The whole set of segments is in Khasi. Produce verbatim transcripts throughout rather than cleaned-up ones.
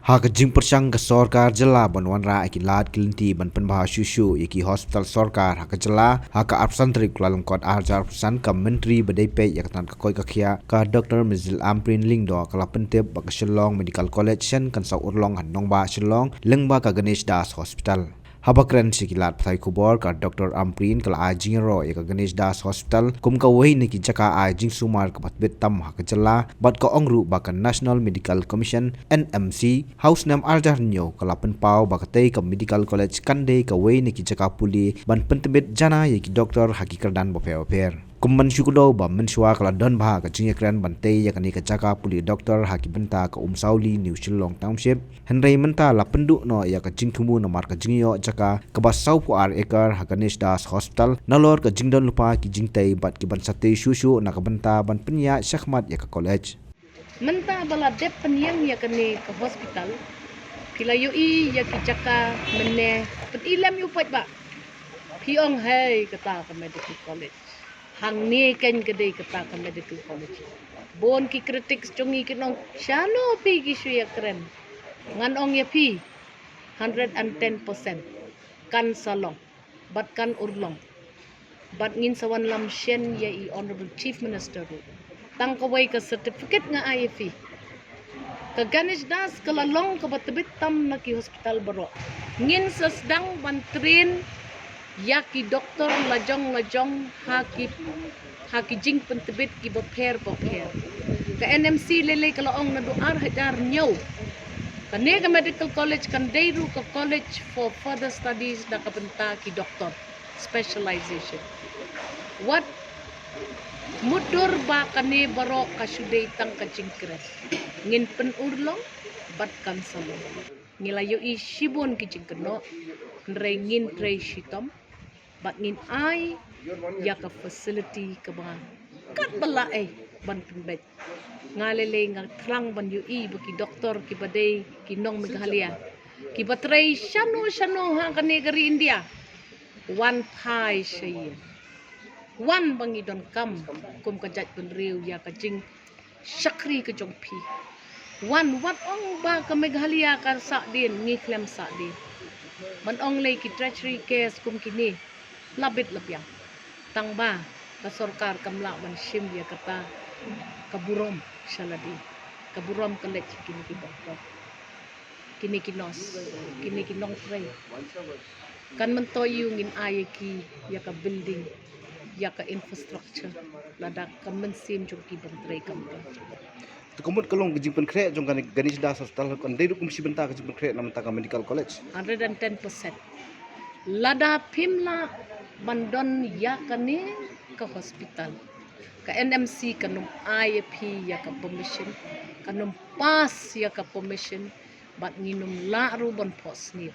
Ha ka jingpyrshang ka sorkar jylla ban wanrah ïa ki lad ki lynti ban pynbha shuh shuh ïa ki hospital sorkar ha ka jylla, ha ka arphew san tarik Kyllalyngkot arhajar arphew san, ka Myntri ba dei peit ïa ka tnat ka koit ka khiah, ka Doctor Mirzul Ampareen Lyngdoh, ka la pyntip ba ka Shillong Medical College shen kan sa urlong ha nongbah Shillong lyngba ka Ganesh Das Hospital. Haba kren sha ki lad pathai khubor, ka Doctor Ampareen ka la ai jingïaroh ïa ka Ganesh Das Hospital kum kawei na ki jaka ai jingsumar kaba tbit tam ha ka jylla, bad ka ong ruh ba ka National Medical Commission, N M C, ha u snem arhajar hynñiew ka la pynpaw ba katei ka Medical College kan dei kawei na ki jaka pule ban pyntbit jana ïa ki doktor ha ki kyrdan bapher bapher. Kum ban shu kdew ba mynshuwa ka la don bha ka jingïakren ban tei ïa kane ka jaka pule doktor ha ki bynta ka Umsawli, New Shillong Township, hynrei mynta la pynduh noh ïa ka jingthmu namar ka jingïoh jaka kaba sawphew ar acre ha Ganesh Das Hospital, nalor ka jingdon lypa ki jingtei bad ki ban sa tei shuh shuh na ka bynta ban pynïaid shakhmat ïa ka college. Mynta ba la dep pynïeng ïa kane ka hospital, phi la ïohi ïa ki jaka mynne, pyni lem ïa u paidbah. Phi ong, hei, kata ka medical college. Hangne kein ka dei kata ka medical college. Bun ki critics jong ngi kin ong, shano phi ki shu ïakren. Ngan ong ïa phi, hundred and ten percent kan sa long, bad kan urlong. Bad ngin sa wanlam shen ïa i Honorable Chief Minister ruh. Tang kawei ka certificate nga ai ïa phi. Ka Ganesh Das ka la long kaba tbit tam na ki hospital baroh. Ngin sa sdang ban train ïa ki doktor lajong lajong ha ki, ha ki jingpyntbit kiba pher bapher. Ka N M C lei lei ka la ong naduh arhajar hynñiew, kane ka medical college kan dei ruh ka college for further studies na ka bynta ki doktor specialization. Wat mutdur ba kane baroh ka shu dei tang ka jingkren. Ngin pynurlong bad kan sa long. Ngi la ïohi shibun ki jingkynnoh, hynrei ngin trei shitom bad ngin ai ïa ka facility kaba katba lah eh ban pynbeit. Nga lei lei nga thrang ban ïohi ba ki doktor kiba dei ki nong Meghalaya, kiba trei shano shano ha kane ka ri India, wan phai sha ïing. Wan ba ngi donkam kum ka jaitbynriew ïa ka jingshakri ka jong phi. Wan, wat ong ba ka Meghalaya ka sahdien, ngi khlem sahdien. Ban ong lei ki tertiary cares kum kine, la bit la biang. Tang ba ka sorkar kam lah ban shim ïa kata ka burom sha lade. Ka burom ka leit sha kine ki doktor, kine ki nurse, kine ki nongtrei. Kan myntoi ïa u ngin ai ïa ki ïa ka building, ïa ka infrastructure, lada ka mynsiem jong ki ban trei kam poi. Te ka mut ka long ka jingpynkhreh jong kane Ganesh Das Hospital kan dei ruh kum shi bynta ka jingpynkhreh na bynta ka medical college. Hundred and ten percent. Lada phim lah ban don ïa kane ka hospital, ka N M C kan ym ai ïa phi ïa ka permission, kan ym pass ïa ka permission, bad ngin ym lah ruh ban phohsniew.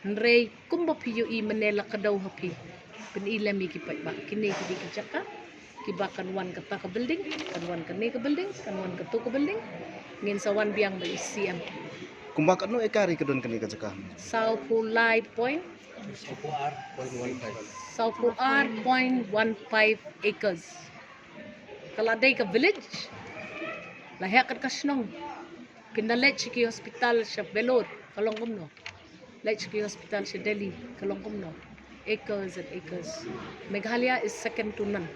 Hynrei kumba phi ïohi mynne la kdew ha phi. Pyni lem ïa ki paidbah, kine ki dei ki jaka kiba kan wan kata ka building, kan wan kane ka building, kan wan kato ka building. Ngin sa wan biang da i C M. Kumba katno acre ka don kane ka jaka? Sawphew lai point, sawphew ar point one five acres. Ka la dei ka village, la heh kat ka shnong. Phin da leit sha ki hospital sha Vellore, ka long kumno? Leit sha ki hospital sha Delhi, ka long kumno? Acres and acres. Meghalaya is second to none.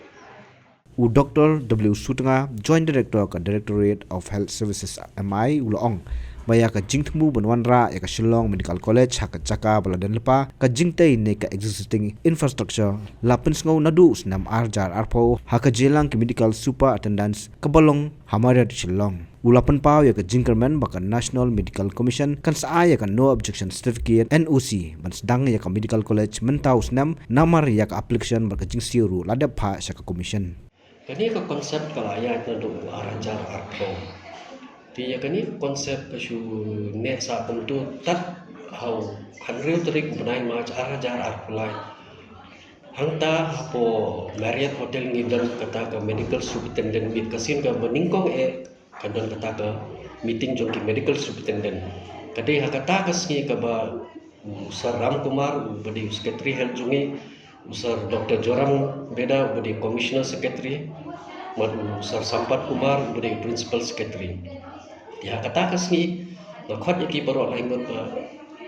U Doctor W Sutnga, Joint Director ka Directorate of Health Services, M I, u la ong ba ïa ka jingthmu ban wanrah ïa ka Shillong Medical College ha ka jaka ba la don lypa, ka jingtei ne ka existing infrastructure la pynsngew naduh u snem arhajar arphew ha ka jingïalang ki medical superintendents kaba long ha Marriott Shillong. U la pynpaw ïa ka jingkyrmen ba ka National Medical Commission kan sa ai ïa ka No Objection Certificate, N O C, ban sdang ïa ka medical college mynta u snem, namar ïa ka application bad ka jingsiew ruh la dep phah sha ka commission. Kane ka concept ka la ïaid naduh arhajar arphew. Te ïa kane ka concept ka shu neh sah kumto tad ha u hynriew tarik bnai March arhajar arphew lai. Hangta hapoh Marriott Hotel ngi don kata ka medical superintendent meet, ka sien kaba nyngkong eh ka don kata ka meeting jong ki medical superintendent. Ka dei ha kata ka sngi kaba u Sir Ram Kumar, uba dei u secretary health jong ngi, u Sir Doctor Joram Beda, uba dei commissioner secretary, bad u Sir Sampat Kumar, uba dei principal secretary. Te ha kata ka sngi Nga khot ïa ki baroh lai ngut ba,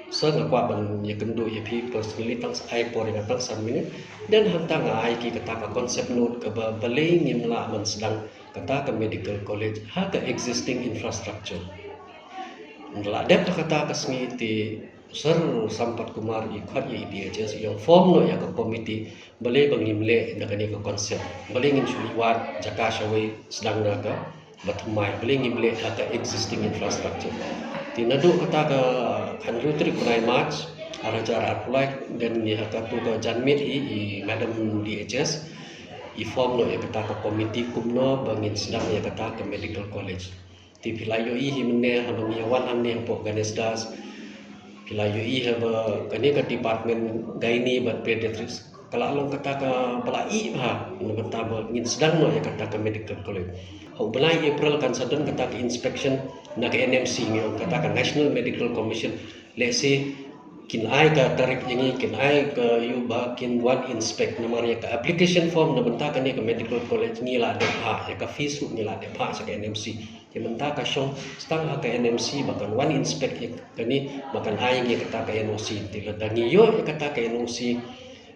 sir, nga kwah ban ïakynduh ïa phi personally tang sa ai por ïa nga tang san minit. Then hangta nga ai ki kata ka concept note kaba balei ngim lah ban sdang kata ka medical college ha ka existing infrastructure. Nga la dep da kata ka sngi te Sir Sampath Kumar i khot ïa i D H S, i ong form noh ïa ka committee, balei ba ngim leh da kane ka concept, balei ngin shu leit wad jaka shawei sdang na ka bathymmai, balei ngim leh ha ka existing infrastructure. Te naduh kata ka hynriew tarik u bnai March ar hajar arphew lai, then ngi ha katu ka janmiet hi i Madam D H S i form noh ïa kata ka committee kumno ba ngin sdang ïa kata ka medical college. Te phi la ïohi hi mynne haba ngi wan hangne hapoh Ganesh Das, phi la ïohi haba kane ka department Gynae bad Pediatrics ka la long kata kaba la ïeh bha na bynta ba ngin sdang noh ïa kata ka medical college. Ha u bnai April kan sa don kata ka inspection na ka N M C, ngi ong kata ka National Medical Commission. Lehse kin ai ka tarik ïa ngi, kin ai ka ïa ba kin wan inspect, namar ïa ka application form na bynta kane ka medical college ngi la dep phah, ïa ka fees ruh ngi la dep phah sha ka N M C. Te mynta ka shong stang ha ka N M C ba kan wan inspect ïa kane, ba kan ai ïa ngi kata ka N O C. Te lada ngi ïoh ïa kata ka N O C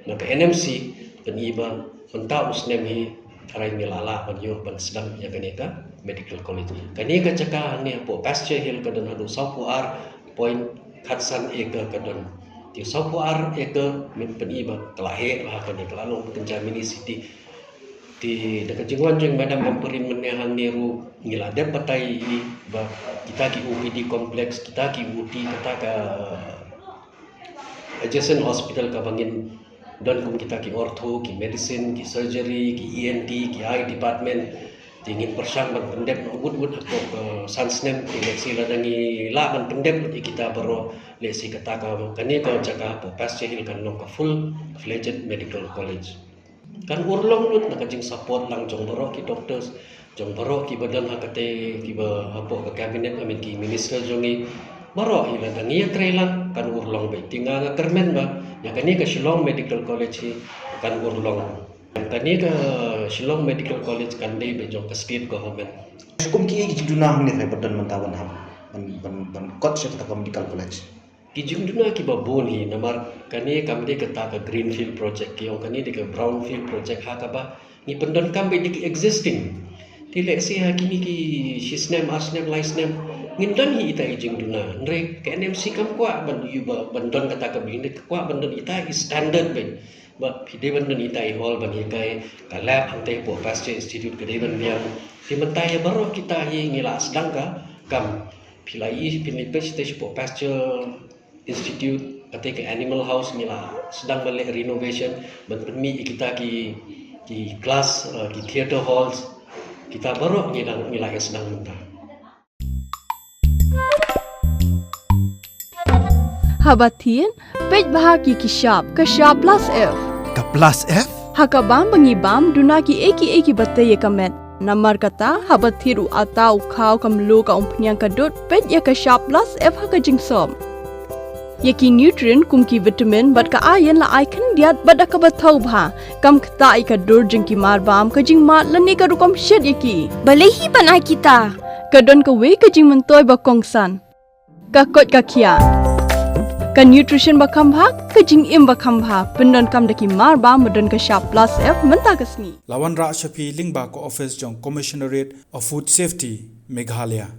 na ka N M C, te ngi ba mynta u snem hi tharai ngi la lah ban ïoh ban sdang ïa kane ka medical college. Kane ka jaka hangne hapoh Pasture Hill ka don haduh sawphew ar point khatsan acre ka don. Te sawphew ar acre, men pyni ba ka la heh bha kane, ka la long ba kynja mini city. Te da ka jingwan jong Madam Ampareen mynne hangne ruh ngi la dep batai ïa i ba kita ki O P D complex, kita ki O T, kata ka adjacent hospital kaba ngin don kum kita ki ortho, ki medicine, ki surgery, ki E N T, ki eye department. Te ngin pyrshang ban pyndep noh wut wut hapoh ka san snem, te lehse lada ngi lah ban pyndep lut ïa kita baroh, lehse kata ka, kane ka jaka hapoh Pasture Hill kan long ka full fledged medical college. Kan urlong lut na ka jingsupport lang jong baroh ki doctors, jong baroh kiba don ha kata, kiba hapoh ka cabinet, I mean ki minister jong ngi. Baroh hi lada ngi ïatrei lang kan urlong beit. Te nga nga kyrmen ba ïa kane ka Shillong Medical College hi kan urlong. Kane ka Shillong Medical College kan dei beit jong ka state government. Kum ki, ki jingduna hangne ba don mynta ban hap ban, ban, ban kot sha kata ka medical college. Ki jingduna kiba bun hi, namar kane kam dei kata ka greenfield project, ki ong kane dei ka brownfield project, ha kaba ngi pyndonkam beit da ki existing. Te lehse ha kine ki shi snem, ar snem, lai snem ngin don hi ita i jingduna. Hynrei ka N M C kam kwah ban ïoh ba, ban don kata ka building, ka kwah ban don ita i standard beit. Ba phi dei ban don ita i hall ban hikai, ka lab hangta hapoh Pasteur Institute ka dei ban biang. Te mynta ïa baroh kita hi ngi la sdang ka kam. Phi la ïohi, phi la peit shapoh Pasteur Institute, kata ka animal house ngi la sdang ban leh renovation, ban pynmih ïa kita ki, ki class, uh, ki theatre halls. Kita baroh ngi dang, ngi la ïa sdang mynta. Haba thied, peit bha ïa ki shap, ka shap plus F. Ka plus F? Ha ka bam ba ngi bam, duna kiei kiei kiba tei ïa ka met. Namar kata, haba thied u atta, u khaw, ka mluh, ka umphniang, ka dud, peit ïa ka shap plus F ha ka jingsop. Ïa ki nutrient kum ki vitamin bad ka iron la ai khyndiat bad da kaba thaw bha. Kam ktah ïa ka dur jong ki marbam, ka jingmad lane ka rukom shet ïa ki. Balei hi ban ai kita? Ka don kawei ka jingmyntoi ba kongsan. Ka koit ka khiah. Ka nutrition ba kham bha, ka jingim ba kham bha. Pyndonkam da ki marbam ba don ka shap plus F mynta ka sngi. La wanrah sha phi lyngba ka office jong Commissionerate of Food Safety, Meghalaya.